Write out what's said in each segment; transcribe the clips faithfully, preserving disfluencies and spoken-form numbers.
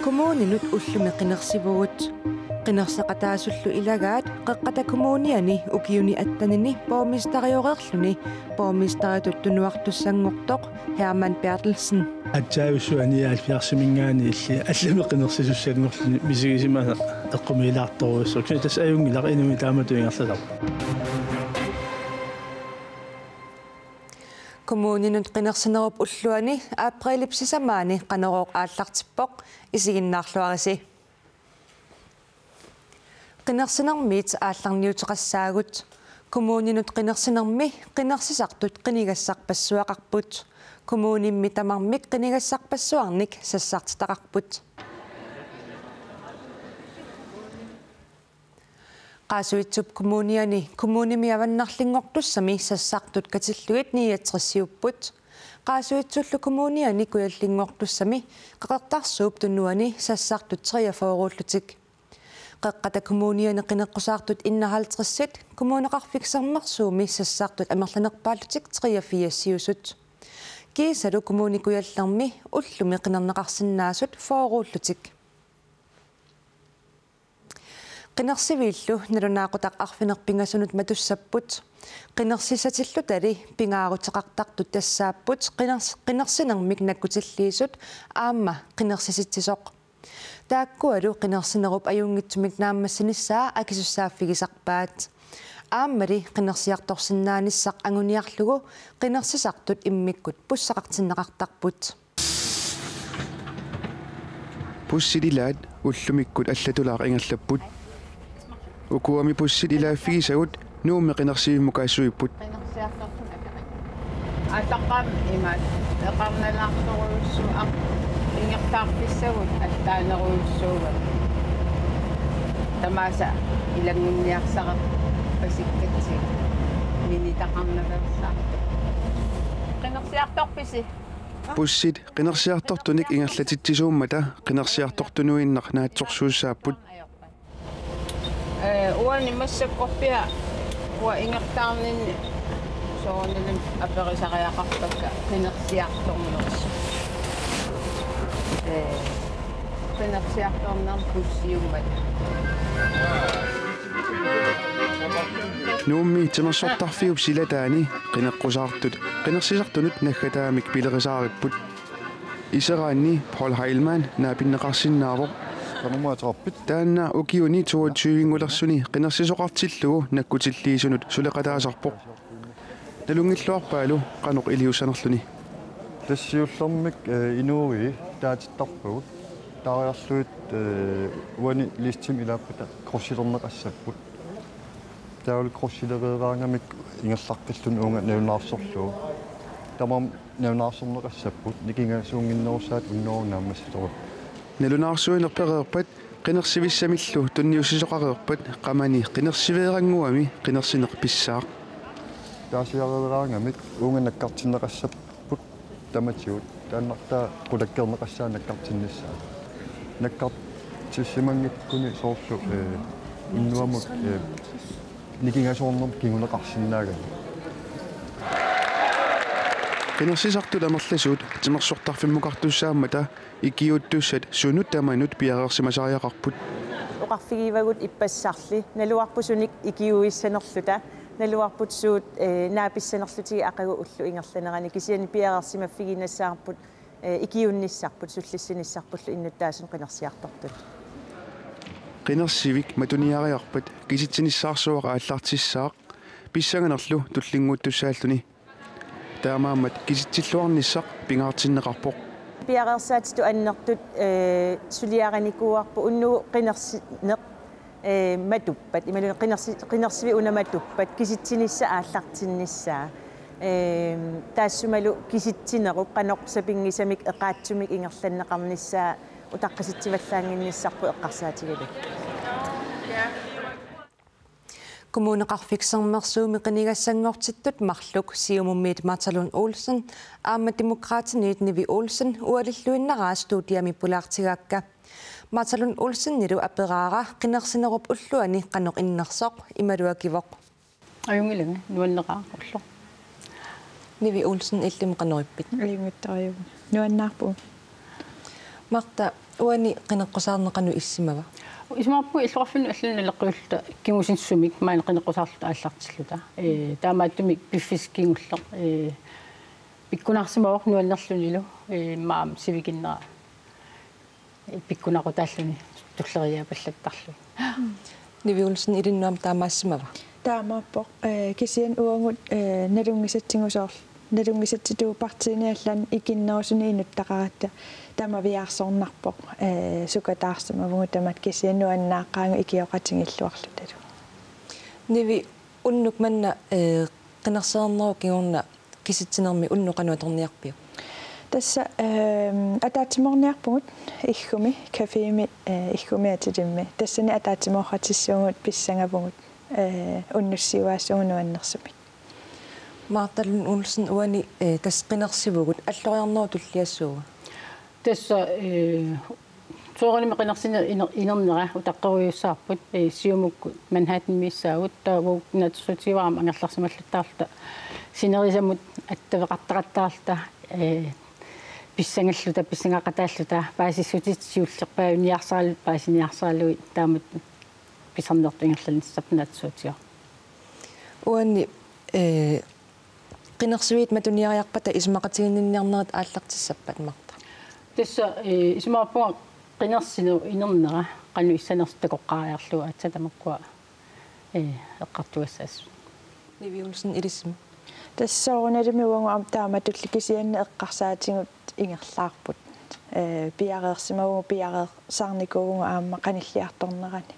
Kommuninut ullumi qinersivugut. Qinerseqataasullu ilagaat Qeqqata Kommuniani ukiuni attenini borgmesterioreerluni borgmesteritut tunuartussanngortoq Hermann Berthelsen. Aatsaavissua nioghalvfjerdsimiingaanniilli allamik qinersisussanngorluni misigisimaneq eqqumiilaartorujussuuvoq. Kisianni tassa ajunngilaq, inuit taamatut ingerlasarput. Kommuninut qinersinerup ulluani aprilip sisamaani Qanorooq aallartippoq, isiginnaarluarisi. Qinersinermiit aallarniuteqassaagut. Kommuninut qinersinermi qinersisartut qinigassarpassuaqarput. Kommunimmi tamarmik qinigassarpassuarnik sassartitaqarput. Qaasuitsup Kommuniani kommunimi avannarlinngortussami sassartut katillugit niogtresiupput. Qaasuitsullu Kommuniani Kujallinngortussami Qeqertarsuup Tunuani sassartut treogfyrreullutik. Qeqqata Kommuniani qineqqusaartut enoghalvtredsit Kommuneqarfik Sermersuumi sassartut amerlanerpaallutik treogfirsiusut. Kiisalu Kommune Kujallermi ullumi qinerneqarsinnaasut fyrreullutik. Qinersiviillu nalunaaqutaq arfineq-pingasunut matussapput. Qinersissatillutali pingaaruteqartartut tassaapput qiners-, qinersinermik nakkutilliisut aamma qinersisitsisoq. Taakkualu qinersinerup ajunngitsumik naammassinissaa akisussaaffigisarpaat. Aammali qinersiartorsinnaanissaq anguniarlugu qinersisartut immikkut pussaqartinneqartarput. Bussit ilaat ullumikkut allatulaaq ingerlapput. Ukuami bussit ilaaffigisagut Nuummi qinersivimmut kaassuipput. Aallaqqaammut imaat eqarnalaartorujussuuvoq, ingerlaarfissagut allaanerujussuuvoq. Tamaasa ilanngunniarsarippasikkatsigu minitaqarnaveersaartoq. Qinersiartorpisi? Bussit qinersiartortunik ingerlatitsisuummata qinersiartortunuinnaq naatsorsuussaapput. Ee, uani massakkorpiaq uanga ingerlaarninni soorunalimi aperisariaqarpakka qinersiartornersoq. Ee, qinersiartornermi pussiummata. Nuummi timersortarfiup silataani qineqqusaartut qinersisartunut naggataamik pilerisaaripput. Iseraanni Paul Heilmann naapinneqarsinnaavoq. Qanormaa ateqarpit? Taanna ukiuni toogtyvenngulersuni qinersisoqartillugu nakkutilliisunut suleqataasarpoq. Nalunngilluarpaalu qanoq iliussanerluni. Tassa siullermik, ee, inuuii taatittarpagut. Taariarlugit, ee, uani listimi ilaappata krydsilerneqassapput. Taavalu krydsilereeraangamikku ingerlaqqilluni uunga nalunaarsorlugu. Tamarmik nalunaarsorneqassapput, nikingasuunnginnerussaat unnugu naammassitorujuuvoq. Nalunaarsuineq pereerpat qinersivissamillu tunniussisoqareerpat qamani qinersiveerannguami qinersineq pissaaq. Taasiareeraangamik uunga nakkartinneqassapput tamatigut, taannartaa qulakkeerneqassaaq nakkartinnissaa. Nakkartissimanngikkuni soorlu, ee, unnuamut, ee, nikingasuunermut kinguneqarsinnaagami. Qinersisartut amerlasuut timersortarfimmukartussaammata ikiuuttussat sunut tamanut piareersimasariaqarput. Oqarfigivagut ippassarli naluarput sunik ikiuissanerluta, naluarput suut, ee, naapissanerlutigit aqagu ullut ingerlanerani, kisianni piareersimaffigiinnassavarput, ee, ikiuunnissarput sullissinissarpullu innuttaasunik qinersiartortut. Qinersivik matuniariarpat kisitsinissaarsuaq aallartissaaq, pissanganerlu tullinnguuttussaalluni. Taamaammat kisitsilluarnissaq pingaartinneqarpoq. Piareersaatitut annertut, ee, suliarinikuuarput unnugu qinersineq, ee, matuppat, imaluunniit qinersi-, qinersivik una matuppat, kisitsinissaq aallartinnissaa. Ee, taassumalu kisitsinerup qanoq sapinngisamik eqaatsumik ingerlanneqarnissaa utaqqisitsivallaannginnissarput eqqarsaatigalugu. Kommuneqarfik Sermersuumi qinigassanngortittut marluk Siumummiit Martha Lund Olsen aamma Demokraatiniit Nivi Olsen ualilluinnaraa studiami pulaartigaakka. Martha Lund Olsenilu aperaara qinersinerup ulluani qanoq innersoq, imalu akivoq: Ajunngilanga, nuanneraara ulloq. Nivi Olsen, illimmi qanoq ippit? Illimmi qanoq ippit? Nuannaarpunga. Martha, uani qineqqusaarneq qanoq issimava? Isumaqarpunga illoqarfinnut allanut naleqqiulluta kingusinaasumik maani qineqqusaarluta aallartilluta. Ee, taamaattumik piffissaq kingulleq, ee, pikkunarsimavoq nuannerlunilu, ee, maani sivikinnera pikkunaqutaalluni tulleriiaapallattarluni. Nivi Olsen, ilinnut aamma taamaassimava? Taamaappoq, ee, kisianni uagut, ee, nalunngisatsigu soorlu, nalunngisatsitut partiini allanut ikinnerusunik inuttaqaratta tamaviaarsornarpoq, ee, sukataarsimavugut tamatta, kisianni nuannaaqaagut ikioqatigiilluarlutalu. Nivi, unnuk manna, ee, qinersinermut kingorna kisitsinermi unnuk qanoq atorniarpiuk? Tassa, ehm, ataatsimoorniarpugut Iggumi, cafémi, eh, Iggumi atilimmi. Tassani ataatsimoortitsisugut pissangavugut, eh, unnussiuaasugut nuannersumik. Martha Lund Olsen, uani, eh, tassa qinersivugut, alloriarnerup tulliassuugut? Tassa, eh, soorunami qinersineq iner-, inernera utaqqerujussuusarput, ee, Siumukkut Manhattanimiissaagut, taava uagut naatsorsuutigaara angerlarsimalluttaarluta sinerisamut attaveqartaqattaarluta, ee, pissangalluta, pissangaqataalluta, paasissutit siullerpaajuniarsaraluit, paasiniarsaraluit, taamatut pisarnertut ingerlanissarput naatsorsuutigaara. Uani, ee, qinersiviit matuniariarpata isumaqatiginninniarnerit aallartissappat, Martha? Tassa, ee, isumaqarpunga qinersinerup inernera qanoq issanersoq takoqqaariarlugu aatsaat tamakkua, ee, eqqartugassaasut. Nivi Olsen, ilissi. Tassa soorunalimi uagut aamma taamatulli kisianni eqqarsaatigut ingerlaarput. Ee, piareersimavugut, piareersarnikuuvugut aamma qanilliartornerani.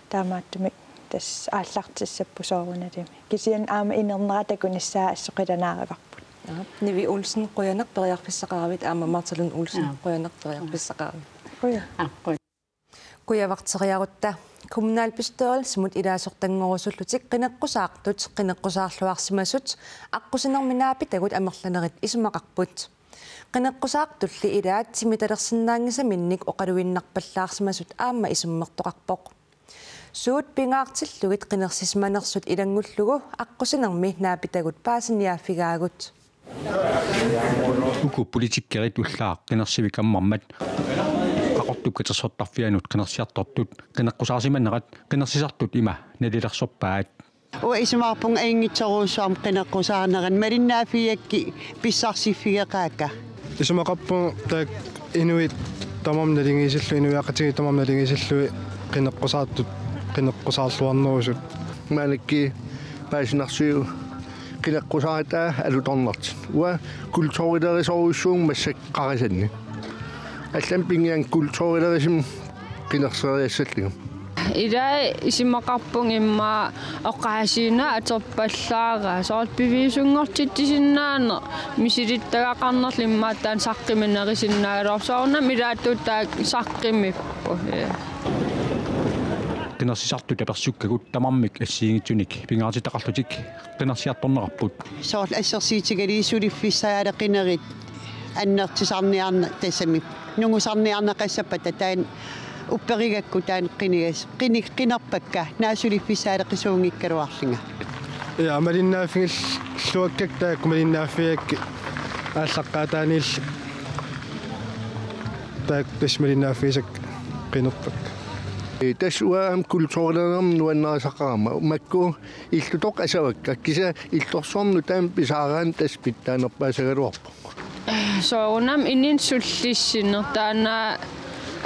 Taamaattumik tassa aallartissapput soorunalimi. Kisianni aamma inernera takunissaa assut qilanaarivarput. Aap, Nivi Olsen, qujanaq periarfissaqaravit, aamma Martha Lund Olsen, aap, qujanaq periarfissaqaravit. Qujanaq. Aap, qujanaq. Kujavarteriarutta. Kommunalbestyrelsimut ilaasortanngorusullutik qineqqusaartut, qineqqusaarluarsimasut, aqqusinermi naapitagut amerlanerit isumaqarput. Qineqqusaartulli ilaat timitalersinnaanngisaminnik oqaluinnarpallaarsimasut aamma isummertoqarpoq. Suut pingaartillugit qinersisimanersut ilanngullugu aqqusinermi naapitagut paasiniaaffigaagut. Uku politikerit ullaaq qinersivik ammarmat Qaqortup katersortarfianut qinersiartortut qineqqusaarsimanerat qinersisartut ima nalilersorpaat. Uanga isumaqarpunga ajunngitsorujussuarmik qineqqusaarneranni, malinnaaffigakkit pissarsiffigeqaakka. Isumaqarpunga taakku inuit tamarmik naligiisillugit, inuiaqatigiit tamarmik naligiisillugit qineqqusaartut, qineqqusaarluarnerusut. Maannakkut paasinarsiuk qineqqusaartaa alutornartut. Uanga kulturilerisorujussuuvunga massakkut qarasanni. Allamik pinngitsoorani kulturilerisumik qinerseriassallugu. Ilai isumaqarpunga immaqa oqaasiineq atorpallaartoq, soorlu piviusunngortitsisinnaaneq misilittagaqarnerlu immaqa taanna saqqummiinerusinnaagaluarpoq, soorunami ilaattut taakku saqqummiippoq. Qinersisartut tapersukkagut tamarmik assigiinngitsunik pingaartitaqarlutik qinersiartorneqarput. Soorlu assersuutigalugu suliffissaaleqinerit annertusarniarne-, tassami nungusarniarneqassappata taanna upperigakku taanna qinigas-, qini-, qinerpakka, naak suliffissaaleqisuunngikkaluarlunga. Ja, malinnaaffigilluakkakka taakku malinnaaffigakkit aallaqqaataaniilli. Taakku tassa malinnaaffigisakka qinerpakka. Ee, tassa uanga aamma kulturilereernermik nuannarisaqarama. Makku illutoqqat asavakka. Kisianni illorsuarmi nutaamik pisaaraanni tassa pitsaanerpaasagaluarpoq. Soorunami inunnut sullissineq, taanna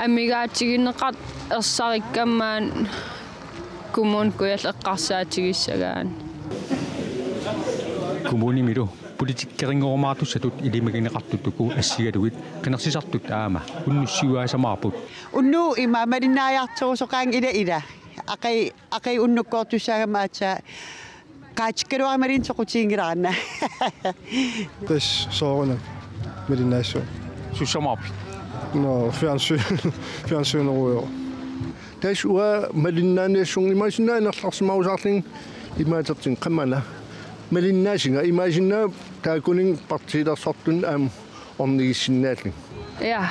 amigaatigineqartoq ersarikkammat Kommune Kujalleq eqqarsaatigissagaanni. Kommunimilu politikerinngorumaarusuttut ilimagineqartut uku assigalugit qinersisartut aamma unnussiuaasamaarput. Unnugu ima malinnaajartorusoqaanga ila ila. Aqagu, aqagu unnukkoortussaagama aatsaat qaatsikkaluarama malinnaat soqutiginngilara. Tassa soorunami malinnaassuunga. Sussamaarpit? Nå, fjernsyn, fjernsynerujoq. Tassa uanga malinnaaniassuunga imaassinnaavoq anerlarsimarusaarlunga imaattortunga qamani. Malinnaasunga imaassinnaavoq taakkununnga partiilersortunut aamma ornigissinnaallunga. Ja,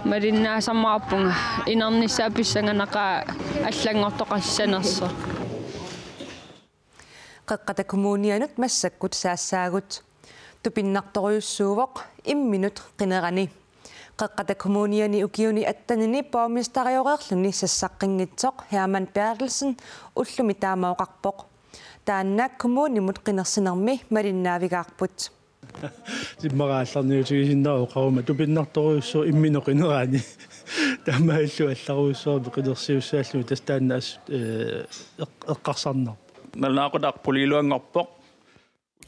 malinnaasamaarpunga inernissaa pissanganaqaaq allanngortoqassanersoq. Qeqqata Kommunianut massakkut saassaagut. Tupinnartorujussuuvoq imminut qinerani. Qeqqata Kommuniani ukiuni attenini borgmesterioreerluni sassaqanngitsoq Hermann Berthelsen ullumi taama oqarpoq. Taanna kommunimut qinersinermi malinnaavigaarput. Simmara aallarniutigisinnaavoq oqaruma tupinnartorujussuuvoq imminut qinerani. Taamaalillugu allarujussuarmik qinersisussaalluni tassa taanna as-, ee, eq-, eqqarsarnarpoq. Nalunaaqutaq puliiluanngorpoq.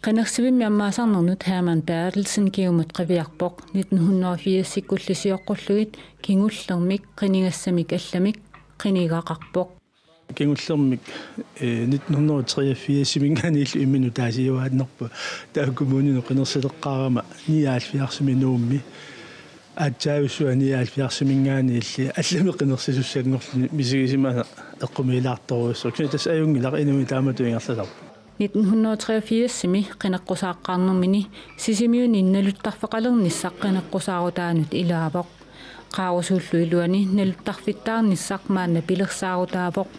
Qinersivimmi ammaasarnernut Hermann Berthelsen kingumut qiviarpoq. Nitten hundrede og firsikkulli sioqqullugit kingullermik qinigassamik allamik qinigaqarpoq. Kingullermik, ee, nitten hundrede og treogfirsiminngaanniillu imminut taasiuaannarpoq. Taava kommuninut qinersileqqaarama nioghalvfjerdsimi Nuummi. Aatsaavissua nioghalvfjerdsiminngaanniilli allamik qinersisussanngorluni misigisimaneq eqqumiilaartorujussuuvoq. Kisianni tassa ajunngilaq inuit taamatut ingerlasarput. Nitten hundrede og treogfirsimi qineqqusaaqqaarnermini Sisimiuni naluttarfeqalernissaq qineqqusaarutaanut ilaavoq. Qaarusuullu iluani naluttarfittaarnissaq maanna pilersaarutaavoq.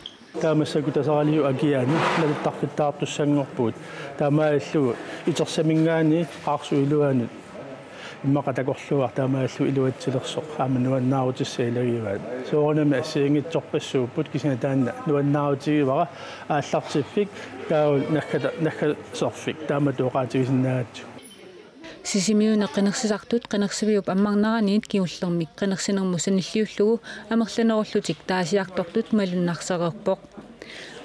Taava massakkut Taseraliup akiaani naluttarfittaartussanngorpugut. Taamaalillugu Itersaminngaanniit Qaarsup iluanut immaqa takorluugaq taamaalillugu iluatsilersoq aamma nuannaarutissaq ilagivaat. Soorunami assigiinngitsorpassuupput kisianni taanna nuannaarutigivara aallartiffik taavalu naggata-, naggaserfik taamatut oqaatigisinnaagatsigu. Sisimiuni qinersisartut qinersiviup ammarneraniit kingullermik qinersinermut sanilliullugu amerlanerullutik taasiartortut malunnarsereerpoq.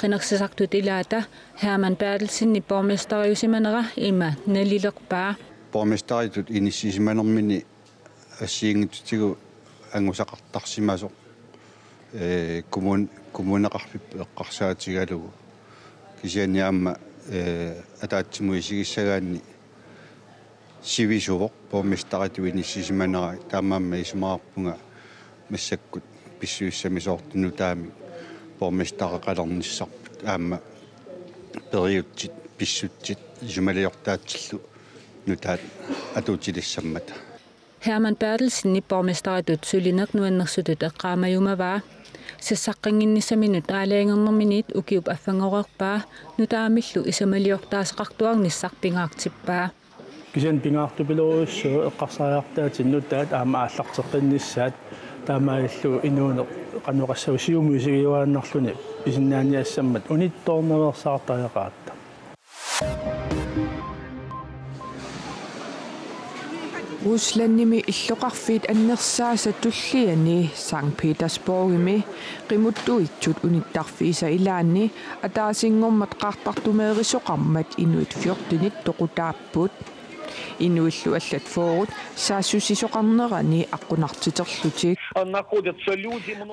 Qinersisartut ilaata Hermann Berthelsenip borgmesteriusimanera ima nalilerpaa. Borgmesteritut inissisimanermini assigiinngitsutigut angusaqartarsimasoq, ee, kommun-, kommuneqarfipput eqqarsaatigalugu. Kisianni aamma, ee, ataatsimut isigissagaanni sivisuvoq borgmesteritut inissisimanera, taamaammat isumaqarpunga massakkut pissusissamisoortut nutaamik borgmestereqalernissarput aamma periutsit pissutsit isumaliortaatsillu nutaat atuutilissammata. Hermann Berthelsenip borgmesteritut sulineq nuannersutut eqqaamajumavaa. Sassaqqannginnissaminut aalajangernerminiit ukiup affanngoreerpaa nutaamillu isumaliortaaseqartuarnissaq pingaartippaa. Kisianni pingaartupilorujussuuvoq eqqarsariartaatit nutaat aamma aallarteqqinnissaat taamaalillugu inuuneq qanoq oqassaanga siumut isigiuaannarluni pisinnaaniassammat unittoornaveersaartariaqaratta. Ruslandimi illoqarfiit annersaasa tulliani Sankt Petersborgimi qimuttuitsut unittarfiisa ilaanni ataasinngormat qaartartumeerisoqarmat inuit fjortenit toqutaapput. Inuillu allat fyrret saassussisoqarnerani aqqunartiterlutik.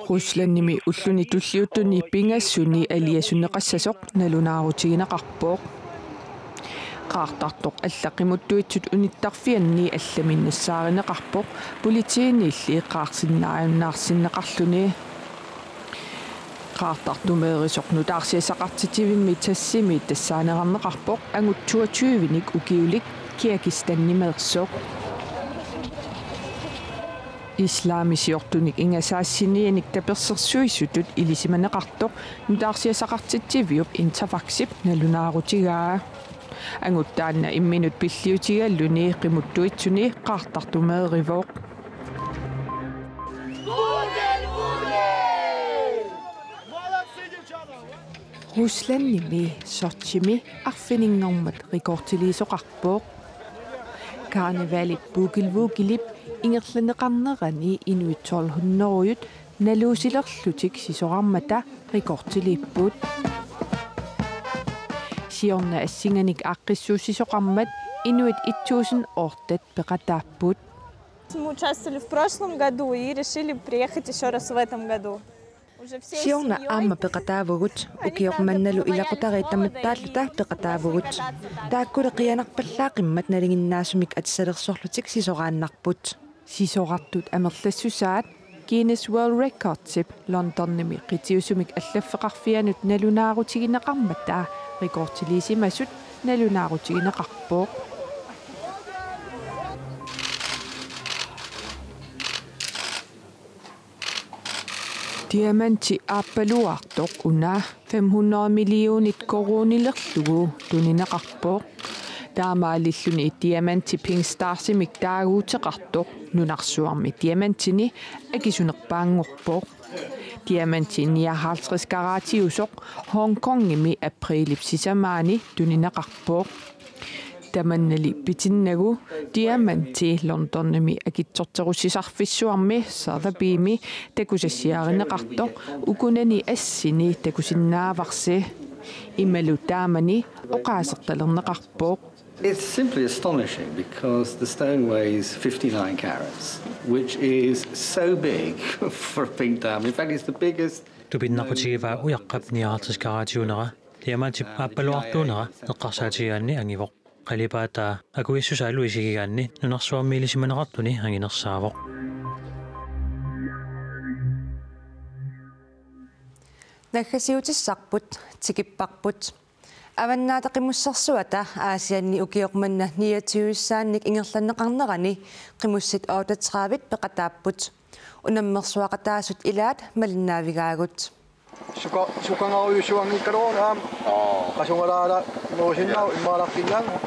Ruslandimi ulluni tulliuttuni pingasuni aliasunneqassasoq nalunaarutigineqarpoq. Qaartartoq alla qimuttuitsut unittarfianni allaminnik nassaarineqarpoq, politiinilli qaarsinnaajunnaarsinneqarluni. Qaartartumeerisoq nutaarsiassaqartitsivimmi TASS-imi tassaanerarneqarpoq angut toogtyvenik ukiulik Kirgisistanimeersoq. Islamisiortunik ingasaassinianik tapersersuisutut ilisimaneqartoq nutaarsiassaqartitsiviup Interfaxip nalunaarutigaa. Angut taanna imminut pilliutigalluni qimuttuitsuni qaartartumeerivoq. Ruslandimi Sotjimi arfininngormat rekordiliisoqarpoq. Karnevalip Bukilvukilip ingerlanneqarnerani inuit tolv hundredeujut naluusilerlutik sisorarmata rekordiliipput. Siorna assinganik aaqqissuussisoqarmat inuit et tusind otte peqataapput. Мы участвовали в прошлом году и решили приехать ещё раз в этом году. Уже всей семьёй. Siorna aamma peqataavugut, ukioq mannalu ilaqutariit tamattaalluta peqataavugut. Taakkuli qianarpallaaqimmat nalinginnaasumik atisalersorlutik sisoraannarput. Sisorartut amerlassusaat Guinness World Recordsip Londonimi qitiusumik allaffeqarfianut nalunaarutigineqarmata rekordiliisimasut nalunaarutigineqarpoq. Diamanti aappaluartoq una fem hundrede millionit koruunilerlugu tunineqarpoq. Taamaalilluni Diamanti Pink Starsimik taaguuteqartoq nunarsuarmi Diamantini akisunerpaanngorpoq. Diamanti nioghalvtreds karaatiusoq Hong Kongimi aprilip sisamaani tunineqarpoq. Tamannali pitinnagu Diamanti Londonimi akitsorterussisarfissuarmi Sotheby'mi takusassiarineqartoq ukunani assini takusinnaavarsi. Imalu taamani oqaasertalerneqarpoq. It's simply astonishing because the stone weighs fifty-nine carats, which is so big for a pink diamond. In fact, it's the biggest. Tupinnaqutigivaa ujaqqap nioghalvtreds karaatiunera, Diamantip aappaluartuunera eqqarsaatigigaanni angivoq. Qalipaataa akuissusaalu isigigaanni nunarsuarmi ilisimaneqartuni anginersaavoq. Naggasiutissarput tikipparput. Avannaata Qimussersuata Aasianni ukioq manna niogtyvissaannik ingerlanneqarnerani qimussit otteogtredive peqataapput. Unammersuaqataasut ilaat malinnaavigaagut. Suka-, sukangarujussuanngikkaluaruna aamma. Qasungalaala nuusinnaavoq immaalaqqinnaanngua.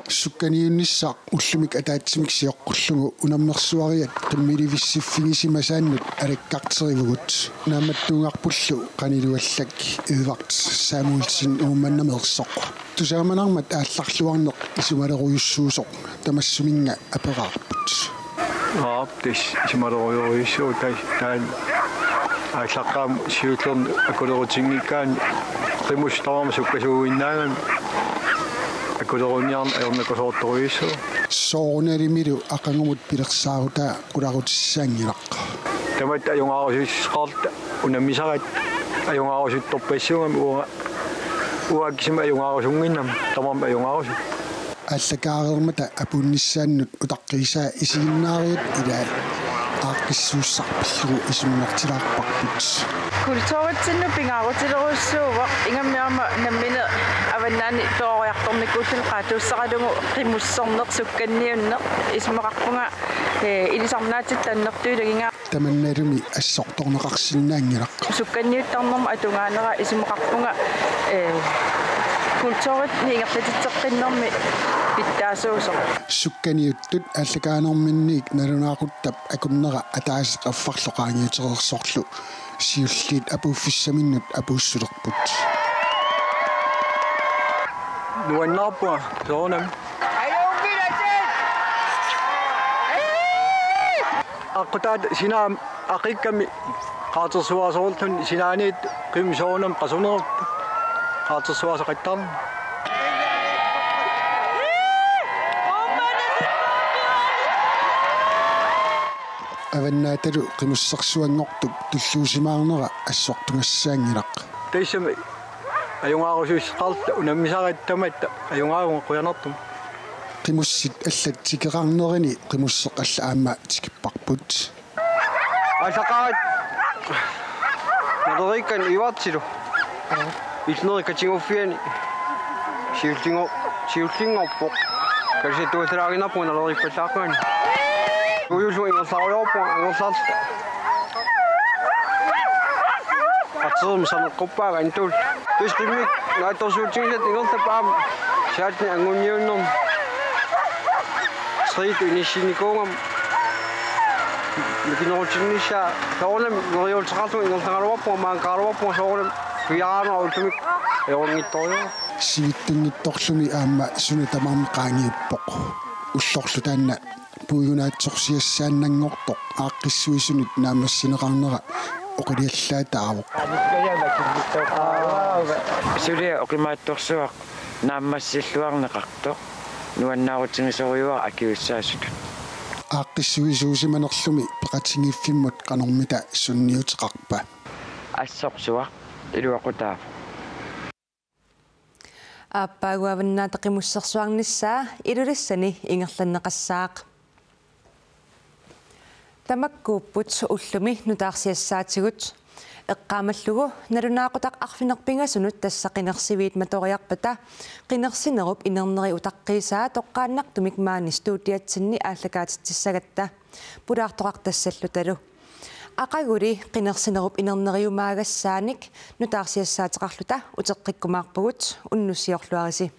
Sukkaniunnissaq ullumik ataatsimik sioqqullugu unammersuariat qimmilivissiffigisimasaannut alakkarterivugut. Naammattuungarpullu qaniluallak Edvard Samuelsen Uummannammeersoq. Tusaamanarmat aallarluarneq isumalerujussuusoq tamassuminnga aperaarput. Aap, tassa isumalerujorujussuuvoq, tassa taanna aallaqqaammut siullerni akulerutinngikkaanni qimussit tamarmik sukkasuuginnaagamik akuleruniarneq ajornakusoortorujussuuvoq. Soorunalimilu aqagumut pilersaarutaa qularutissaanngilaq. Tamatta ajugaarusussaqarluta unammisaratta ajugaarusuttorpassuugamik uanga, uanga kisimi ajugaarusunnginnama tamarmik ajugaarusut. Aallakaareermata apuunnissaannut utaqqiisaa isiginnaariat ilaat aaqqissuussaq pillugu isummertilaarparput. Kulturitsinnut pingaarutilerujussuuvoq, ingammik aamma nammineq avannaani peroriartornikuulluni qaatuussaralugu qimusserneq, sukkanniunneq, isumaqarpunga, ee, ilisarnaatit annertuut ilagigaat. Tamannalumi assortorneqarsinnaanngilaq. Sukkanniuttarnermut atugaanera isumaqarpunga, ee, kulturitsinni ingerlatitseqqinnermi pitsaasuusoq. Sukkaniuttut aallakaanerminniit nalunaaquttap akunnera ataaseq affarlu qaangiutereersorlu siulliit apuuffissaminnut apuussulerput. Nuannaarpunga soorunami. Aqqutaata sinaani aqikkami qaartersuaasoorluni sinaaniit qimmit soorunami qasunerupput qaartersuaasaqattaarneq. Avannaatalu qimussersuanngortup tulluusimaarnera assortugassaanngilaq. Tassami ajugaarusussaqarluta unammisaratta tamatta ajugaavunga qujanartumik. Qimussit allat tikeqarnerini qimusseq alla aamma tikipparput. Aallaqqaammut naleriikkanik Ivartilu. Illunerikkatiguffiani siullingo-, siullinngorpoq. Kalisattuallaaginnarpunga naleriippallaaqqaani. Ujuullu ingerlarujoorpunga angerlarluta. Artilermi saneqquppaanga antuul. Tassa qimmit naatsorsuutigisatta ingerlappoq aamma. Saattuni anguniunnermi. Triitu inissinnikuugama. Mikinerutinnissaa soorunami neriuuteqarlugu ingerlagaluarpunga maanngikkaluarpunga soorunami piaarama ullumikkut ajunngitsorujuuvoq. Sivitsunngitsorlumi aamma suna tamarmi qaangiuppoq. Ullorlu taanna puigunaatsorsiassaannanngortoq aaqqissuisunut naammassineqarnera oqiliallaataavoq. Suliaq oqimaatsorsuaq naammassilluarneqartoq nuannaarutigisorujuara akisussaasutut. Aaqqissuisuusimanerlumi peqatigiiffimmut qanormita sunniuteqarpa? Assorsuaq iluaqutaavoq. Aappaagu Avannaata Qimussersuarnissaa Ilulissani ingerlanneqassaaq. Tamakkuupput ullumi nutaarsiassaatigut. Eqqaamallugu nalunaaqutaq arfineq-pingasunut tassa qinersiviit matoriarpata qinersinerup inerneri utaqqiisaa toqqaannartumik maani studiatsinni aallakaatitsissagatta. Pulaartoqartassallutalu. Aqaguli qinersinerup inerneriumaagassaanik nutaarsiassaateqarluta uteqqikkumaarpugut, unnussiorluarisi.